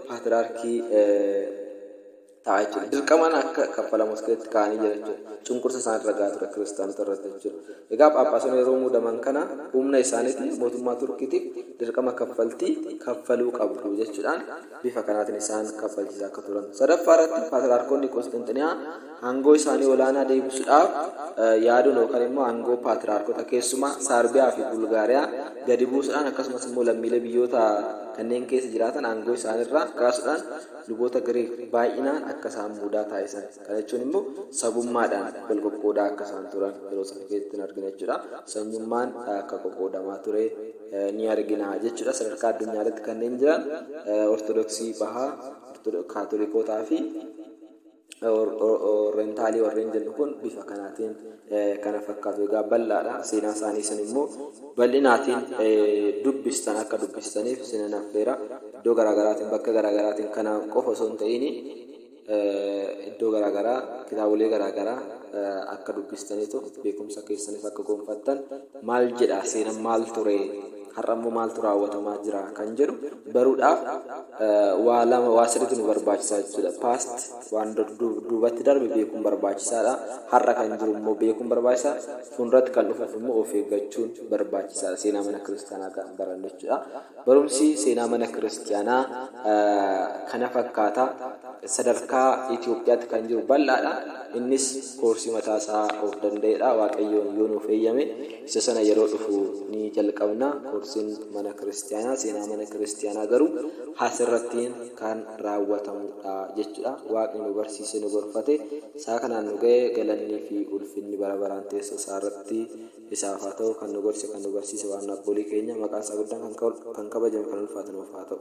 paatriyaarkii ta'a jechuudha. Dirqamaan akka kaffalamu as keessatti kaa'anii jira jechuudha. Cunqursa isaan irra gahaa ture kiristaanota irratti jechuudha. Egaa phaaphaasonni yeroo muudaman kana humna isaaniitiin mootummaa Turkiitiif dirqama kaffaltii kaffaluu qabdu jechuudhaan bifa kanaatiin isaan kaffalchiisaa akka turan. Sadaffaa irratti paatriyaarkonni Qosxinxiniyaa aangoo isaanii olaanaa deebisuudhaaf yaaduun yookaan immoo aangoo paatiraarkota keessumaa Saarbiyaa fi Bulgaariyaa gadi buusuudhaan, akkasumas immoo lammiilee biyyoota kanneen keessa jiraatan aangoo isaaniirraa kaasuudhaan luboota Giriik baay'inaan akka isaan muudaa taasisan. Kana jechuun immoo sabummaadhaan wal qoqqoodaa akka isaan turan yeroo sana keessatti ni argina jechuudha. Sanyummaan akka qoqqoodamaa ture ni argina jechuudha. Sadarkaa addunyaatti kanneen jiran Ortodoksii Bahaa, Kaatolikootaa fi Orentaalii warreen jennu kun bifa kanaatiin kana fakkaatu. Egaa bal'aadha seenaa isaanii, isin immoo bal'inaatiin dubbistan akka dubbistaniif isinan affeera. Iddoo garaagaraatiin, bakka garaagaraatiin, kana qofa osoo hin ta'in iddoo garaagaraa kitaabolee garaagaraa akka dubbistaniitu beekumsa keessanis akka gonfattan, maal jedha seenaan, maal ture, har'a immoo maaltu raawwatamaa jira kan jedhu baruudhaaf waa lama, waa sadiitu nu barbaachisaa jechuudha. Past, waan duubatti darbe beekuun barbaachisaadha. Har'a kan jiru immoo beekuun barbaachisaa. Fuulduratti kan dhufuuf immoo of eeggachuun barbaachisaadha. Seenaa mana kiristaanaa kan barannu jechuudha. Barumsi seenaa mana kiristaanaa kana fakkaata. Sadarkaa Itoophiyaatti kan jiru bal'aadha. Innis koorsii mataa isaa of danda'edha. Waaqayyoon yoo nuuf eeyyame isa sana yeroo dhufu ni jalqabna. Koorsiin mana kiristaanaa, seenaa mana kiristaanaa garuu asirrattiin kan raawwatamudha jechuudha. Waaqni nu barsiise, nu gorfate, isaa kanaan nu ga'e, galannii fi ulfinni bara baraan teessoo isaa irratti isaaf haa ta'u. Kan nu gorse, kan nu barsiise waan abboolii keenya maqaan isaa guddaan kan kabajame, kan ulfaate nuuf haa ta'u.